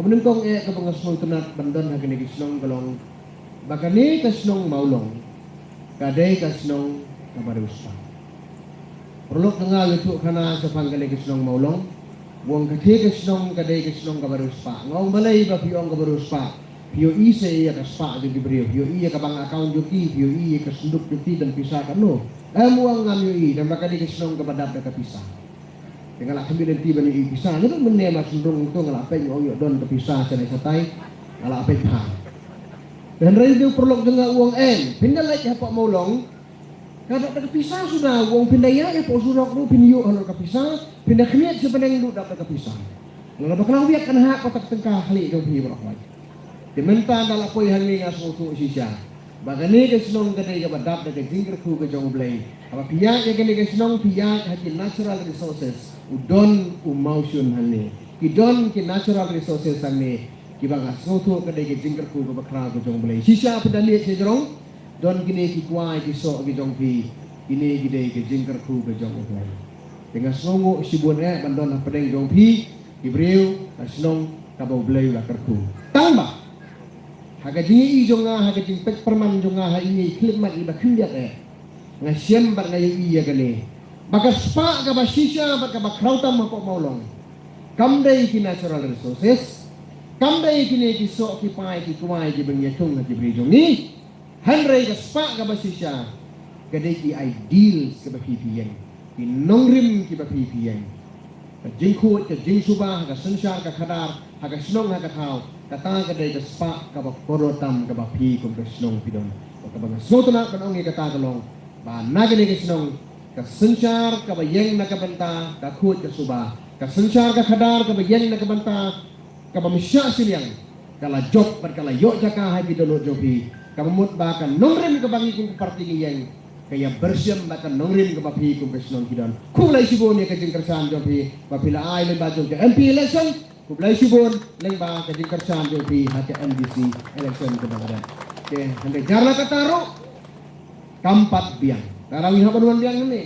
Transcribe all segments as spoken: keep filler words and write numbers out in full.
Mynnyngkong eh kaba nga sngewtynnat ban don ha kane ka shnong ka long ba kane ka shnong Mawlong ka dei ka shnong kaba riewspah. Paralok jong nga, nga ïathuh khana shaphang kane ka shnong Mawlong, u ong kata ka shnong ka dei ka shnong kaba riewspah. Nga ong balei ba phi ong kaba riewspah? Phi ïohi seh ïa ka spah jong ki briew, phi ïohi ïa ka bank account jong ki, phi ïohi ïa ka synduk jong ki don pisa katno? Em, u ong ngam ïohi, namar ba kane ka shnong kaba dap da ka pisa. Te nga la khmih lynti ban ïohi pisa, naduh mynne mar shu rung to nga la peit, nga ong ïoh don ka pisa sha lei shatai, nga la peit bha. Te hynrei u paralok jong nga u ong em, phin da leit hapoh Mawlong ka dap da ka pisa suda, u ong phin da ïaid hapoh surok ruh phin ïoh halor ka pisa, phin da khmih sha bneng ruh dap da ka pisa. Lada ba ka la wiak kan hap ka tak tyngka khlieh jong phi baroh. Te mynta da la poi hangne nga sngewthuh shisha ba kane ka shnong ka dei kaba dap da ka jingkyrkhu ka jong U Blei. Haba phi ïaid ïa kane ka shnong phi ïaid ha ki natural resources, u don u mawshun hangne, ki don ki natural resources hangne kiba nga sngewthuh ka dei ka jingkyrkhu kaba khraw ka jong U Blei. Shisha phi da leit sha jrong, don kine ki kwai ki soh ki jong phi, kine ki dei ka jingkyrkhu ka jong U Blei. Te nga sngewnguh shibun eh ban don hapdeng jong phi ki briew ka shnong kaba U Blei u la kyrkhu. Tang ba ha ka jingïohi jong nga, ha ka jingpeit pyrman jong nga ha ine i khyllipmat iba khyndiat eh, nga shem bad nga ïohi ïa kane ba ka spah kaba shisha bad kaba khraw tam hapoh Mawlong kam dei ki natural resources, kam dei kine ki soh ki pai ki kwai kiba ngi ïathung ha ki briew jong ngi. Hynrei ka spah kaba shisha ka dei ki ideals kiba phi phi ïeng, ki nongrim kiba phi phi ïeng. Ka jingkhuid ka jingsuba ha ka synshar ka khadar, ha ka shnong ha ka thaw, kata ka dei ka spah kaba kordor tam kaba phi kum ka shnong phi don. Bad kaba nga sngewtynnat ban ong ïa kata ka long ba na kane ka shnong ka synshar kaba ïeng na ka bynta ka khuid ka suba, ka synshar ka khadar kaba ïeng na ka bynta kaba mih sha shiliang, ka la jop bad ka la ïoh jaka ha ki dohnud jong phi. Kaba mut ba ka nongrim kaba ngi kum ka party ngi ïeng ka ïa byrshim bad ka nongrim kaba phi kum ka shnong phi don. Khublei shibun ïa ka jingkyrshan jong phi ba phi la ai lyngba jong ka M P election. Khublei shibun lyngba ka jingkyrshan jong phi ha ka M D C election kaba la dep. Te hynrei jar la kata ruh kam pat biang. Tang ngi hap ban wan biang ne?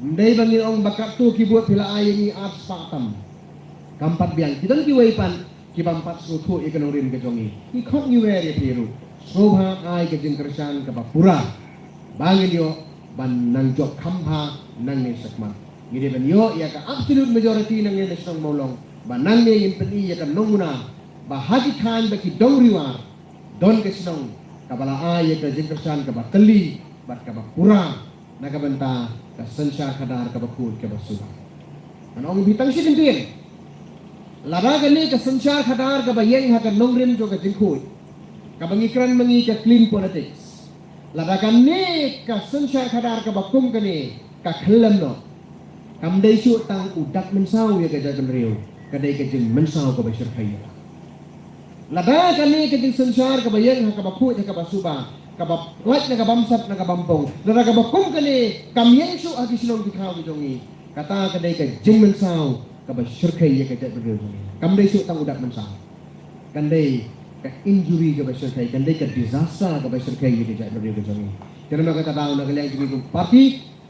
Ym dei ba ngin ong ba katto ki vote phi la ai ïa ngi ar spah tam. Kam pat biang. Ki don kiwei pat ki bym pat sngewthuh ïa ka nongrim ka jong ngi. Ngi khot ngi wer ïa phi ruh, sngewbha ai ka jingkyrshan kaba pura ba ngin ïoh ban nang jop kham bha nangne shakhmat. Ngi dei ban ïoh ïa ka absolute majority nangne na shnong Mawlong ba nangne ngin pyni ïa ka nongmuna ba ha ki thaiñ ba ki dong riwar don ka shnong kaba la ai ïa ka jingkyrshan kaba tylli bad kaba pura na ka bynta ka synshar khadar kaba khuid kaba suba. Ngan ong ïa phi tang shi kyntien. Lada kane ka synshar khadar kaba ïeng ha ka nongrim jong ka jingkhuid, kaba ngi kren ma ngi ka clean politics, lada kane ka synshar khadar kaba kum kane ka khyllem noh, kam dei shuh tang u dak mynsaw ïa ka jaitbynriew, ka dei ka jingmynsaw kaba shyrkhei ïa ka. Lada kane ka jingsynshar kaba ïeng ha kaba khuid ha kaba suba, kaba lait na ka bamsap na ka bampong, lada kaba kum kane kam ïeng shuh ha ki shnong ki thaw ki jong ngi, kata ka dei ka jingmynsaw kaba shyrkhei ïa ka jaitbynriew jong ngi. Kam dei shuh tang u dak mynsaw, kan dei ka injury kaba shyrkhei, kan dei ka disaster kaba shyrkhei ïa ka jaitbynriew ka jong ngi. Te namar kata daw na ka liang jong ngi kum party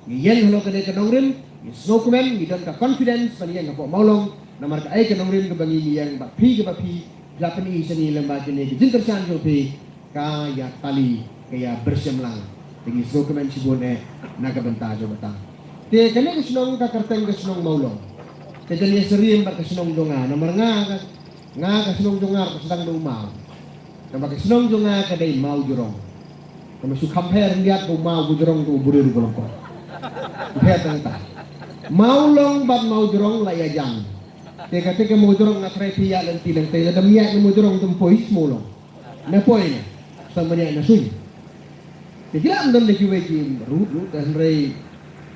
ngi ïeng halor kane ka nongrim, ngi sngewkmen, ngi don ka confidence ban ïeng hapoh Mawlong. Namar kaei ka nongrim kaba ngi ïeng bad phi kaba phi la pyni sha ngi lyngba kine ki jingkyrshan jong phi, ka ïa tali, ka ïa byrshim lang. Te ngi sngewkmen shibun eh na ka bynta jong kata. Te kane ka shnong ka kyrteng ka shnong Mawlong. Te ka ïa syriem bad ka shnong jong nga, namar nga ka Nga ka shnong jong nga ka sdang da u maw. Namar ka shnong jong nga ka dei Mawjrong. Namar shu kham pher khyndiat ba u maw u jrong u burir u long ko. Pher tang ta. Mawlong bad Mawjrong la ïa jam. Te ka te ka Mawjrong nga trai phi ïa lynti lynti lada ym ïa na Mawjrong tum poi Mawlong. Na poi na. Sa mania na sui. Te ki la ym don da kiwei ki route ruh, te hynrei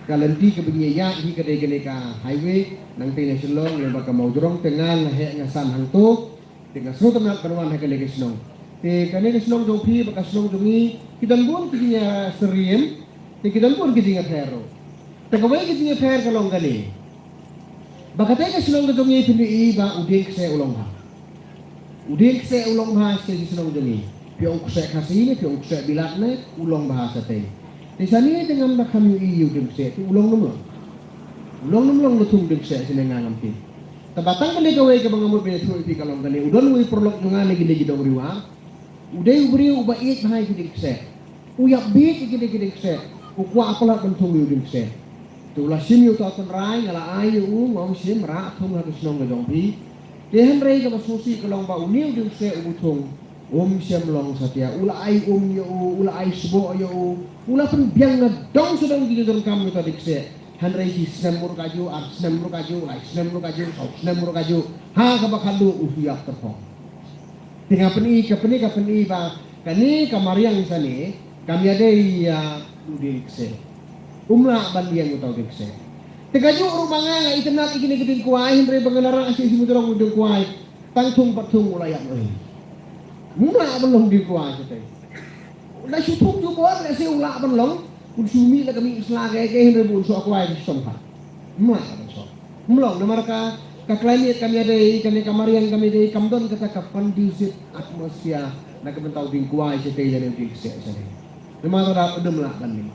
ka lynti kaba ngi ïaid hi ka dei kane ka highway, nangtei na Shillong, lyngba ka Mawjrong, te nga nga heh nga san hangto, te nga sngewtynnat ban wan ha kane ka shnong. Te kane ka shnong jong phi bad ka shnong jong ngi, ki don bun ki jingïasyriem, te ki don bun ki jingïapher ruh. Te kawei ka jingïapher ka long kane. Ba kata ka shnong ka jong ngi phin ïohi ba u dieng kseh u long bha. U dieng kseh u long bha sha ki shnong jong ngi. Phi ong kseh Khasi ne, phi ong kseh Bilat ne, u long bha shatei. Te shane te ngam da kham ïohi ïa u dieng kseh, te u long ne ym long. U long ne ym long, la thung dieng kseh shane nga ngam tip. Tang ba tang kane kawei kaba nga mut ban ïathuh ïa phi ka long kane, u don uwei u paralok jong nga na kine ki dong Ri War. U dei u briew uba ïeit bha ïa ki dieng kseh. U ïap bieit ïa kine ki dieng kseh. U kwah palat ban thung ïa u dieng kseh. Te u la shim ïa uta u tynrai, nga la ai ïa u, nga ong shim, rah thung ha ka shnong ka jong phi. Te hynrei kaba sngewsih ka long ba une u dieng kseh uba u thung, um shym long satia. U la ai um ïa u, u la ai sboh ïa u, u la pynbiang na dong sha dong ki jingdonkam ïa uta u dieng kseh. Hynrei shi snem ruh kajuh, ar snem ruh kajuh, lai snem ruh kajuh, saw snem ruh kajuh. Ha kaba khatduh u ïap tyrkhong. Te nga pyni, ka pyni, ka pyni ba kane ka mariang sane kam ïadei ïa u dieng kseh. Um lah ban ïeng uta u dieng kseh. Te kajuh ruh ba nga, nga itynnad ïa kine ki dieng kwai, hynrei ba nga la rah shi symudrong u dieng kwai, tang thung pat thung u la ïap noh. Um lah ban long dieng kwai shatei. La shu thung jubor, lehse u lah ban long. Un shu mih la ka mih sla kaei kaei, hynrei ba un shu kwai da shi song pat. Um lah ban song. Um long namar ka, ka climate kam ïadei, kane ka mariang kam ïadei, kam don kata ka conducive atmosphere na ka bynta u dieng kwai shatei lane u dieng kseh shatei. Namar ka da um lah ban mih.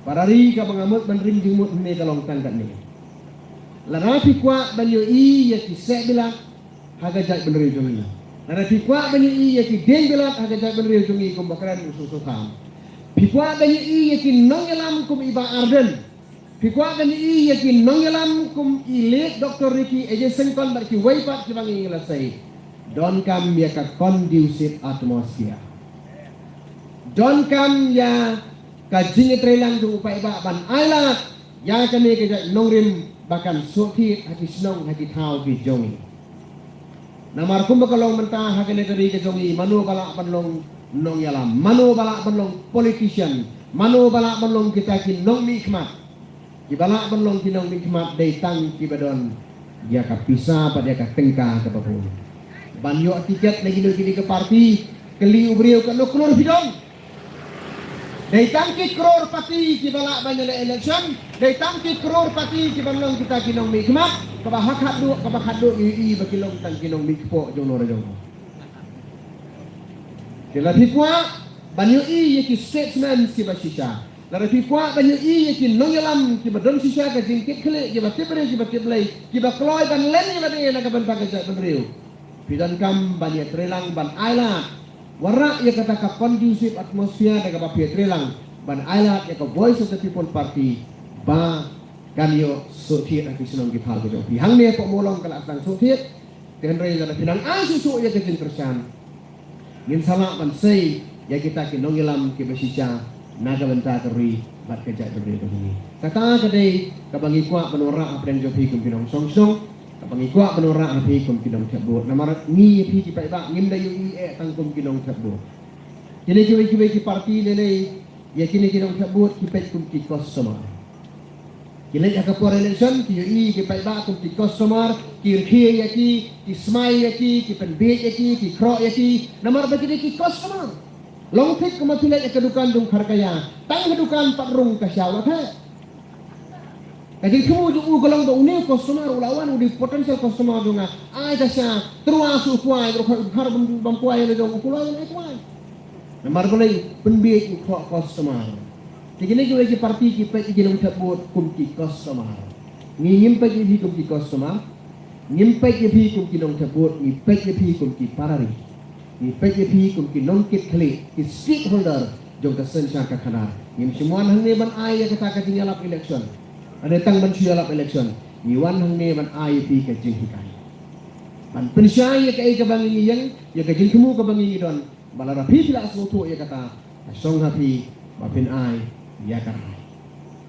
Para ri, kaba nga mut ban ring jingmut hangne ka long tang katne. Lada phi kwah ban ïohi ïa ki seh bilat ha ka jaitbynriew jong ngi, lada phi kwah ban ïohi ïa ki dieng bilat ha ka jaitbynriew jong ngi kum ba kren u Soso Tham, phi kwah ban ïohi ïa ki nongïalam kum i Bah Ardent, phi kwah ban ïohi ïa ki nongïalam kum i late Doctor Ricky A J Syngkon bad kiwei pat kiba ngi la sei, donkam ïa ka conducive atmosphere. Donkam ïa ka jingïatreilang jong u paidbah ban ailad ïa kane ka jait nongrim ba kan sngewthuh ha ki shnong ha ki thaw ki jong ngi. Namar kumba ka long mynta ha kane ka ri ka jong ngi, mano ba lah ban long nongïalam, mano ba lah ban long politician, mano ba lah ban long kita ki nongmihkhmat. Kiba lah ban long ki nongmihkhmat dei tang kiba don ïa ka pisa bad ïa ka tyngka kaba bun. Ban ïoh tiket na kino kino ki party, kylli u briew katno klur phi don. Dei tang ki crorepati kiba lah ban ïaleh election, dei tang ki crorepati kiban long kita ki nongmihkhmat, kaba ha khatduh, kaba khatduh ïohi ba ki long tang ki nongmihkpoh jong nora jong. Te lada phi kwah ban ïohi ïa ki statesman kiba shisha, lada phi kwah ban ïohi ïa ki nongïalam kiba don shisha ka jingkitkhlieh, kiba tip briew, kiba tip Blei, kiba kloi ban len ïa lade na ka bynta ka jaitbynriew, phi donkam ban ïatreilang ban ailad. Wanrah ïa kata ka conducive atmosphere da kaba phi ïatreilang ban ailad ïa ka Voice of the People Party ba kan ïoh sngewthuh ha ki shnong ki thaw ki jong phi. Hangne hapoh Mawlong ka la sdang sngewthuh. Te hynrei lada phi nang ai shuh shuh ïa ka jingkyrshan, ngin sa lah ban sei ïa kita ki nongïalam kiba shisha na ka bynta ka ri bad ka jaitbynriew ka jong ngi. Kata ka dei kaba ngi kwah ban wanrah hapdeng jong phi kum ki nongshong shnong, kaba ngi kwah ban wanrah ha phi kum ki nongthep vote. Namar ngi ïa phi ki paidbah ngim da ïohi eh tang kum ki nongthep vote. Kine kiwei kiwei ki party lei lei, ïa kine ki nongthep vote ki peit kum ki customer. Ki leit ha ka por election, ki ïohi ki paidbah kum ki customer, ki rkhie ïa ki, ki smai ïa ki, ki pynbieit ïa ki, ki khroh ïa ki, namar ba ki dei ki customer. Long thik kumba phi leit ha ka dukan jong Kharkaya, tang ha dukan pat rung ka shaw la theh. Ka jingthmu jong u ka long ba une u customer u la wan, u dei potential customer jong nga. Ai ta sha, tyrwa shu kwai, ruh khar bam kwai la jong u, kwai la kwai. Namar balei? Pynbieit u khroh customer. Te kine kiwei ki party ki peit ïa ki nongthep vote kum ki customer. Ngi ngim peit ïa phi kum ki customer. Ngim peit ïa phi kum ki nongthep vote, ngi peit ïa phi kum ki para ri. Ngi peit ïa phi kum ki nongkitkhlieh, ki stakeholder jong ka synshar ka khadar. Ngim shym wan hangne ban ai ïa kata ka jingïalap election. Hynrei tang ban shu ïalap election, ngi wan hangne ban ai ïa phi ka jinghikai, ban pynshai ïa kaei kaba ngi ïeng, ïa ka jingthmu kaba ngi don. Ba lada phi phi la sngewthuh ïa kata, ka shong ha phi ba phin ai ïa ka rai.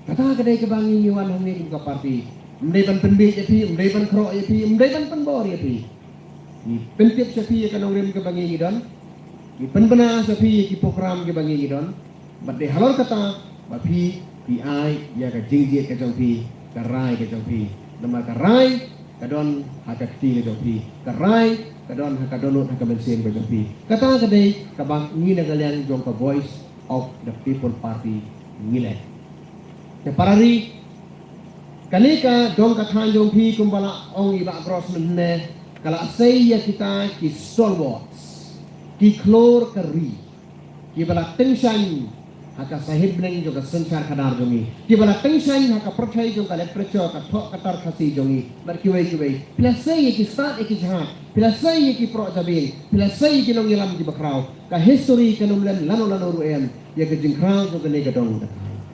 Kata ka dei kaba ngi ngi wan hangne kum ka party. Ym dei ban pynbieit ïa phi, ym dei ban khroh ïa phi, ym dei ban pynbor ïa phi. Ngi pyntip sha phi ïa ka nongrim kaba ngi ngi don. Ngi pynbna sha phi ïa ki program kiba ngi ngi don. Bad dei halor kata ba phi phi ai ïa ka jingjied ka jong phi, ka rai ka jong phi. Namar ka rai ka don ha ka kti ka jong phi, ka rai ka don ha ka dohnud ha ka mynsiem ka jong phi. Kata ka dei kaba ngi na ka liang jong ka Voice of the People Party ngi leh. Te para ri, kane ka dong ka thaiñ jong phi kumba la ong i Bah Gross mynne, ka la sei ïa kita ki stalwarts, ki khlur ka ri, kiba la tyngshaiñ ha ka sahit bneng jong ka synshar khadar jong ngi. Kiba la tyngshaiñ ha ka pyrthei jong ka literature, ka thoh ka tar Khasi jong ngi. Bad kiwei kiwei. Phi la sei ïa ki stad ïa ki jahaj. Phi la sei ïa ki proh jabieng. Phi la sei ïa ki nongïalam kiba khraw. Ka history kan ym len lano lano ruh em ïa ka jingkhraw jong kane ka dong.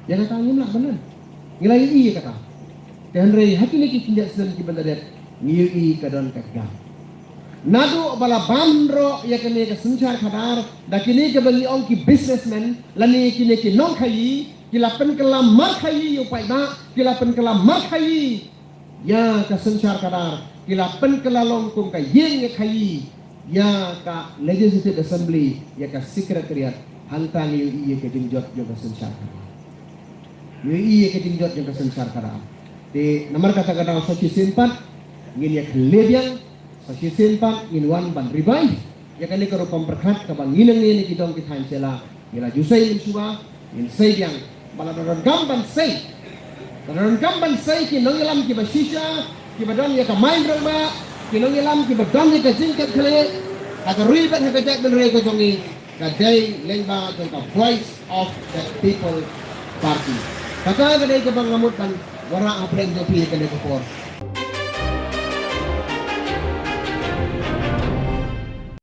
Ïa kata ngim lah ban len. Ngi la ïohi ïa kata. Te hynrei ha kine ki khyndiat snem kiban da dep ngi ïohi ka don ka kjat. Naduh ba la ban roh ïa kane ka synshar khadar da kine kiba ngi ong ki businessmen, lane kine ki nongkhaïi, ki la pynkylla markhaïi ïa u paidbah, ki la pynkylla markhaïi ïa ka synshar khadar, ki la pynkylla long kum ka ïing ïa khaïi ïa ka Legislative Assembly, ïa ka Secretariat. Hangta ngi ïohi ïa ka jingjot jong ka synshar khadar. Ngi ïohi ïa ka jingjot jong ka synshar khadar. Te namar kata ka daw sa shisien pat ngin ïa khleh biang, sa shisien pat ngin wan ban revive ïa kane ka rukom pyrkhat kaba ngi leng ne ki dong ki thaiñ sha la ngi la ju sei mynshuwa, ngin sei biang. Ba la donkam ban sei, la donkam ban sei ki nongïalam kiba shisha, kiba don ïa ka main rong ba, ki nongïalam kiba don ïa ka jingkitkhlieh ha ka ri bad ha ka jaitbynriew ka jong ngi, ka dei lyngba jong ka Voice of the People Party. Kata ka dei kaba nga mut ban wanrah hapdeng jong phi ïa kane ka por.